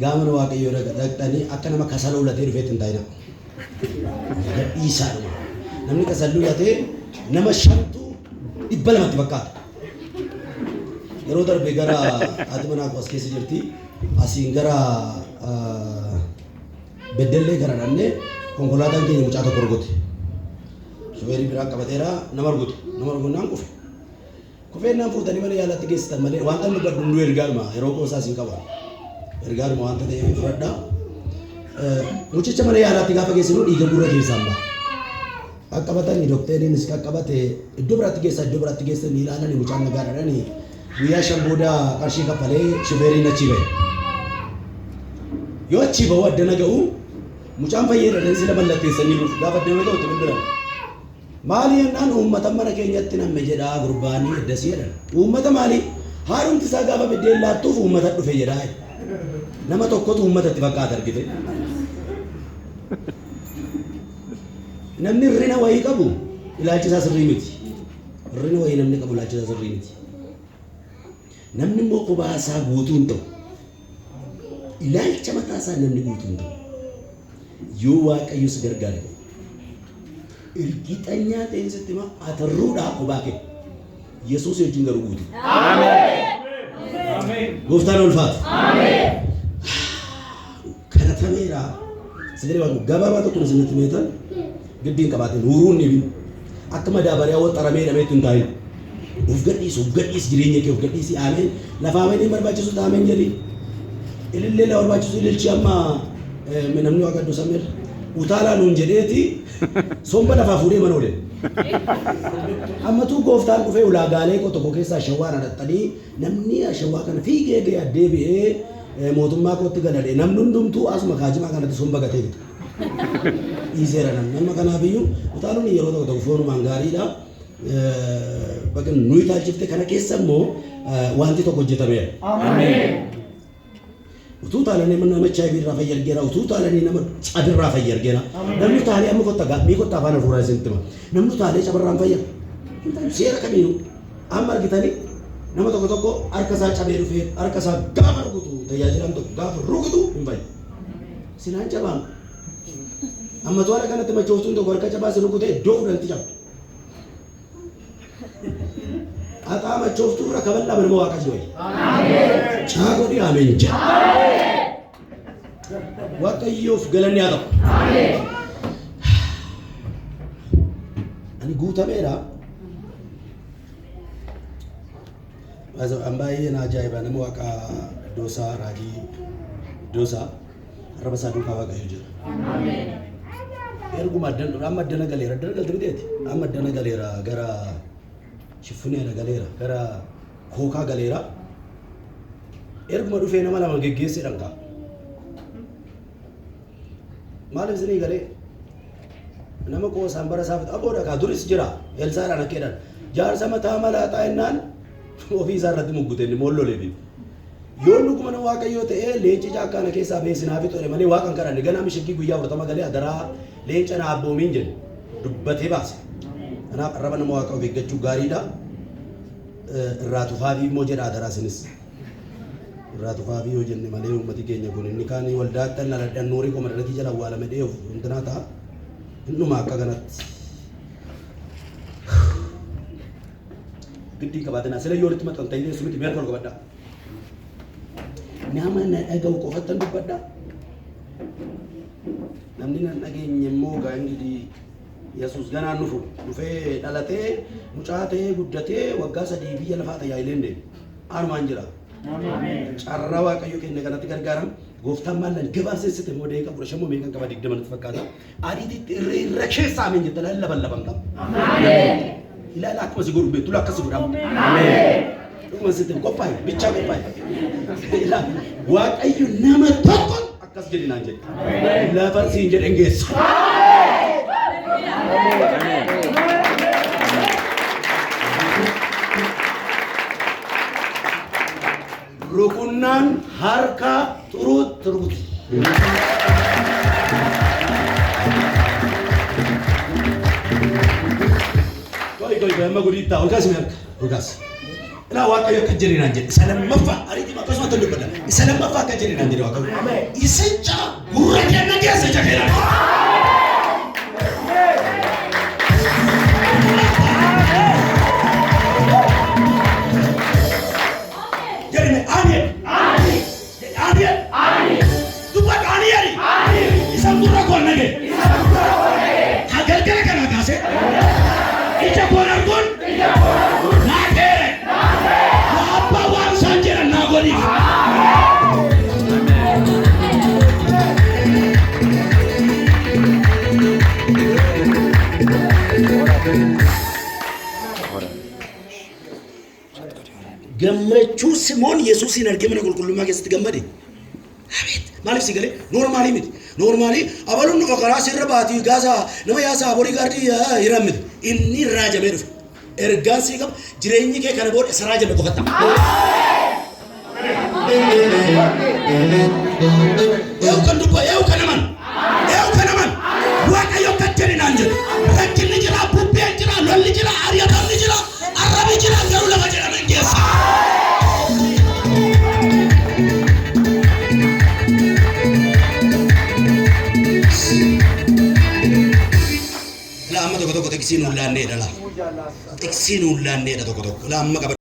Gaafa mana Waaqayyoo dhaqxanii akka nama kasala ulatee dhufeetti hin taa'inaa. Gadhiisaadhuma. Namni kasala ulatee nama shantu 200tti fakkaata. Yeroo darbe gara haati manaa koo as keessa jirti. Asiin gara Beddellee gara dhannee konkolaataan keenya mucaa tokko rukute. Shufeerii biraa qabateera nama rukute. Nama rukunnaan kufe. Kufeennaan fuutanii mana yaalaatti geessitan malee wanta inni dubbadhu hunduu ergaadhuma yeroo qoosaa isin qaba. Ergaadhuma wanta ta'eef fudhadhaa. Mucicha mana yaalaatti gaafa geessinu dhiiga gurra keessaan ba'a. Qaqqabatanii dokteeriinis qaqqabate iddoo biraatti geessaa iddoo biraatti geessanii ilaalanii mucaan nagaa dhadhanii guyyaa 5 booda qarshii kaffalee shufeeriin achii bahe. Yoo achii bahu addana ga'u mucaan fayyee dhadhanii sila mallatteessaniiruuf gaafa addana ga'u itti bilbilan. Maali jennaan uummata mana keenyatti namme jedhaa gurbaanii eddasii jedhan. Uummata maali? Haadhumti isaa gaafa biddeen laattuuf uummata dhufe jedhaa. Nama tokkotu uummata itti fakkaata argite. Namni hir'ina wayii qabu ilaalchi isaa sirrii miti. Hir'ina wayii namni qabu ilaalchi isaa sirrii miti. Namni immoo kophaa isaa guutuu hin ta'u. Ilaalcha mataa isaa namni guutuu hin ta'u. Yoo Waaqayyo si gargaare qofa. Irgixanyaa ta'een sitti hima ati ruudhaa kophaa kee. Yesuus wajjin garuu guutuu. Gooftaan ulfaatu. Kadhatameera. Sagalee Waaqayyoo gabaabaa tokko isinitti meetan giddi hin qabaatin huuruun ni bin. Akka madaabariyaa waxxaramee hidhameetti hin taa'in. Of gadhiisi, of gadhiisi jireenya kee of gadhiisi ameen. Lafa ameen hin barbaachisu ameen jedhi. Ilillee la barbaachisu ililchi amma namni waaqa iddoo sameer utaalaa nuun jedheeti somba lafaa fuudhee mana oole. Ammatuu gooftaan dhufee ulaagaalee koo tokko keessaa shawwaa na dhaxxanii namni shawwaa kana fiigee ga'ee deebi'ee mootummaa kootti galadhe namni hundumtuu asuma kaajimaa kanatti somba gatee fixa. Dhiiseera namni amma kanaafiyyuu utaaluun yeroo tokko tokko foonumaan gaariidha. Bakka nuyi taalchifte kana keessa immoo wanti tokko hojjetameera. Utuu utaalanii nama HIV irraa fayya argeera. Utuu utaalanii nama cabirraa fayya argeera. Namni utaalee amma kotta mii kotta afaan hafuuraa isinitti hima. Namni utaalee cabarraa hin fayya. Seera kamiinuu amma argitanii nama tokko tokko harka isaa cabee dhufee harka isaa gaafa rukutu tajaajilaan tokko gaafa rukutu hin fayyu. Sinaan cabaam. Amma toora kanatti machooftuun tokko harka cabaa si rukute iddoo kudhanitti caba. Xaxaa machooftuu irra kaballaa nama waaqaa si wayya. Caa godhi ameen jedha. Waaqayyoof galanni haa ta'u. Ani guutameera. An baay'ee na ajaa'iba nama waaqaa iddoo isaa raajii iddoo isaa arraba isaa duukaa waaqayyo jira. Erguma addan amma addana galeera addana galte miteeti amma addana galeera gara shiffuneera galeera gara kookaa galeera erguma dhufee nama lama geggeessee dhankaa. Maaliif isinii galee nama qoosaan bara isaa fixa aboodha kaa duris jira Elsaadhaan akka jedhan jaarsa mataa malaaxaa jennaan ofii isaa irratti muggute inni moollolee fi yoon dhuguma nama waaqayyoo ta'ee leenci caakkaa na keessaa ba'ee sinaa fixu jedhe malee waaqa hin kadhanne ganaa mishiggii guyyaa 40 galee adaraa leenca na abboomiin jedhe dubbatee baase. Kanaaf arraba nama waaqa of eeggachuu gaariidha. Irraa tufaafii immoo jedha adaraa isinis. Irraa tufaafii yoo jenne malee uummati keenya kun inni kaan waldaatti dhaladhan nuurii koo madarakii jala awwaalame dhee of intinaa ta'a. Hin dhuma akka kanatti. Giddii hin qabaatinaa. Sila yoo walitti maxxantanii teessu miti mee harka ol qabadhaa. Nama na dhaga'u qofattan dubbadhaa. Namni nan dhageenye immoo gaa ingidii Yesuus ganaan dhufu dhufee dhalatee mucaa ta'ee guddatee waggaa 3 biyya lafaa tajaajilee hin deemu. Anumaan jira. Carraa Waaqayyo kenne kanatti gargaaram. Gooftaan maal nan gabaabsessite immoo daqiiqaa 15 moo meeqan qaba 20 natti fakkaata. Ariitiitti irra irra keessa ameen jetta lallaban laban qaba. Ilaala akkuma si godhu beektu akkas si godhamu. Dhuguma sitti qophaa'e bichaa qophaa'e. Ilaala Waaqayyo nama tokko akkas jedhi naan jedhe. Lafa siin jedhen geessa. Rukunnaan harka xuruutti rukuti. Koi koi koi amma gudii ta'a ol kaasi mee harka ol kaasi. Ilaa Waaqayyo akka jedhe naan jedhe isa lammaffaa ariitiin akkasuma tan dubbadha. Isa lammaffaa akka jedhe naan jedhe Waaqayyo. Isicha gurra kenna keessa ija keenya. Jedhime ani. Ani. Ani. Ani. Dubbadhu ani jedhi. Ani. Isa gurra koon nage. Haa galgala kanaa kaasee. Ija koon arguun. Naa dheere. Waa abbaa waan isaan jedhan naa godhiif. Gammachuu Simoon Yesuusiin argee mana qulqullummaa keessatti gammade. Abeet! Maaliif si galee? Noormaalii miti. Noormaalii abaluun dhufa karaa sirra baatii gaasa nama yaasaa borii gaardii hiran miti. Inni raajamee dhufe. Ergaan sii qaba jireenyi kee kana booda isa raajame qofa ta'a. Eewu kan dubba, eewu kan amanu, eewu kan amanu. Waaqayyo akka jedhe naan jedhu. Rakkinni jira, bubbeen jira, lolli jira, ari'atamni jira, arrabi jira, garuu lafa jedhame hin geessa. Laa amma tokko tokko xiqsii nuun laanneedha laa. Xiqsii nuun laanneedha tokko tokko. Laa amma qaba.